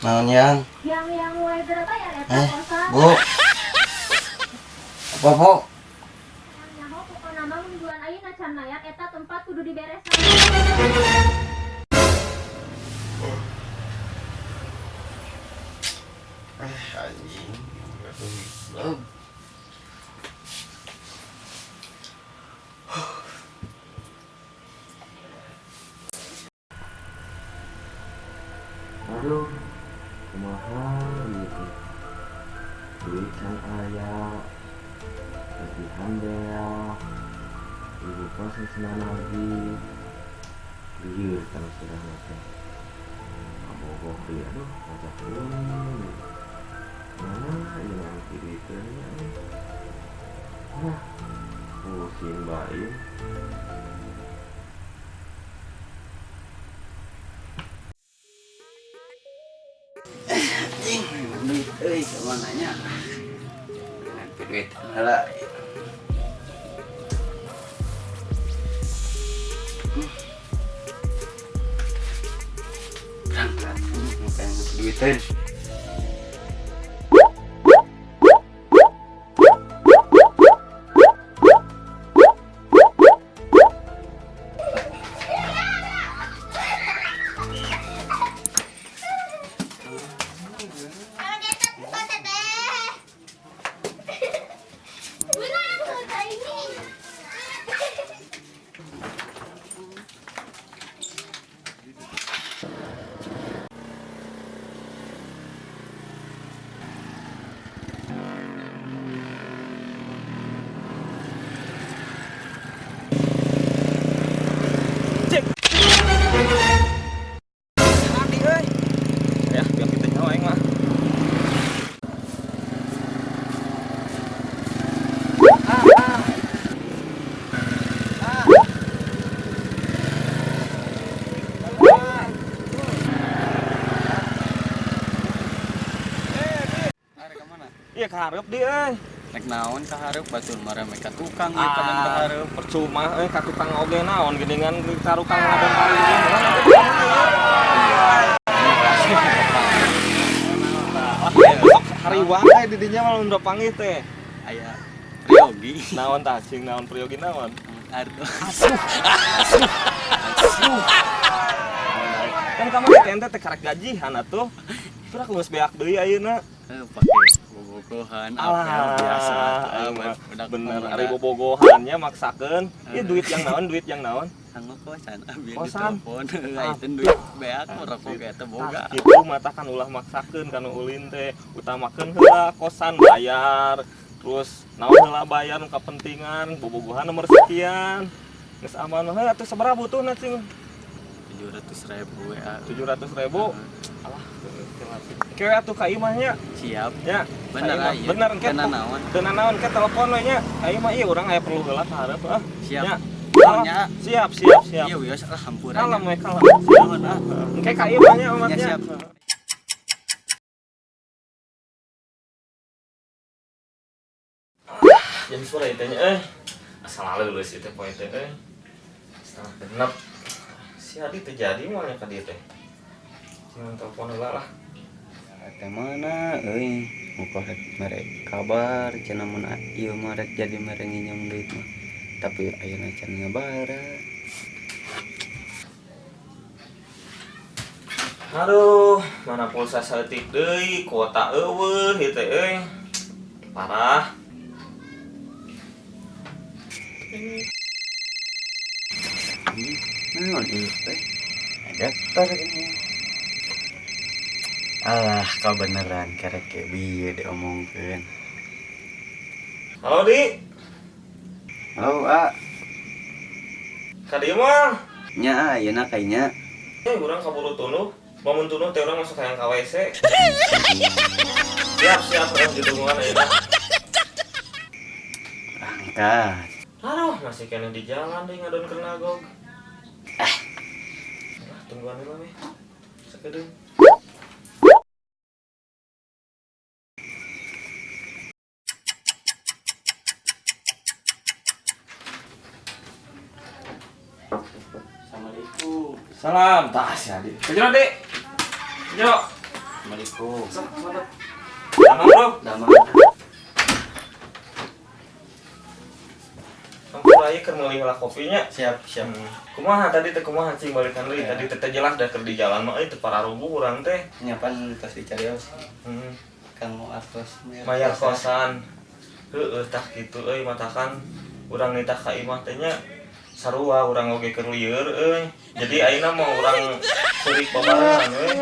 Naon yang? Yang mulai berapa ya eta Eh, kosan? Bu. Apa, Bu? Yang nyaho pokona mah mingguan ayeuna can layak eta tempat kudu diberesan. Eh, anjing. Aduh. Aduh, kumaha ieu teh? Duit can aya, tagihan beak, ibu kos geus lagi. Lieur kana sirahna teh. Kabogoh deui, aduh, ngajak ulin. Mana ieu nanti duiteun nya euy. Hah, pusing bae. Anjing, duit euy kemana nya? Ngambil duit heula. Berangkat, pengen ngambil duiteun. Adi euy. Ya, biar kita nyawa aing mah. Iya kahareup di euy. Rek naon ka hareup batur marame ka tukang ieu kanan ka Ah, hareup. percuma euy ka tukang oge naon geuningan ka tukang ngadon paling. Hariwang euy di dinya mah udah panggih teh. Aya priyogi. Naon tah cing naon priyogi naon? Aduh. Kan kamari teh ente teh karek gajihan atuh. Terus aku geus beak deui ayeuna. Pake bobogohan apel biasa Aing mah budak bener pemuda. ari bobogohannya maksakeun. Ieu duit yang naon, duit yang naon? Sanggup kosan abi Kosan. ditelepon aya duit beak rokok ge teu boga. Tah kitu mata kan ulah maksakeun kanu ulin teh. Utamakeun heula kosan bayar. Terus naon heula bayar nu kapentingan, bobogohan nomor sekian. Geus aman mah heuh atuh sabaraha butuhna cing? 700.000 WA. 700.000. Alah, kewe atuh ka imah nya. Siap. Nya, Bener ka imah. aya. Bener engke. Teu nanaon. Teu nanaon ke telepon we nya. Ka imah ieu urang aya perlu heula ka hareup ah. Siap. Nya. Nya. Siap, siap, siap. Iya wios lah hampura. Kalem we kalem. Siap. Engke ka imah nya omatnya. Ya, siap. Jam sore teh nya euy. Asal lulus ieu teh poe teh euy. 5.30. Si Adi teh jadi moal nya ka dieu teh. Jangan telepon heula lah. Teh mana euy muka rek mere kabar cenah mun ieu mah rek jadi mere nginjem duit mah. Tapi ayeuna can ngabara. Aduh, mana pulsa saeutik deui, kuota eueuh ieu teh euy. Parah. Naon ieu teh? Daftar ini. Alah, kabeneran kerek ke bieu diomongkeun. Halo, Di. Halo, A. Ka dieu mah. Nya ayeuna kayaknya. Eh, urang kaburu tunduh. Momen tunduh teh urang masuk hayang ka WC. Siap, siap, urang ditungguan ayeuna. Berangkat. Aduh, masih keneh di jalan deui ngadon keur nagog. Ah. Tungguan heula we. Sakedeung. Assalamualaikum. Salam, tah si Adi. Kejero, Dik. Kejero. Assalamualaikum. Sok, mantap. Damang, Bro. Damang. Sampai keur meuli heula kopinya. Siap, siap. Kumaha tadi teh, kumaha, cing balikan deui? Ya. Tadi teh teh jelas da keur di jalan mah euy, teu pararuguh urang teh. Nyapan tos dicarios. Kanggo artos Mayar kosan. Heeh, tah kitu euy, matakan urang nitah ka imah teh nya sarua urang oge keur lieur euy. Jadi ayeuna mah urang ceurik babarengan euy.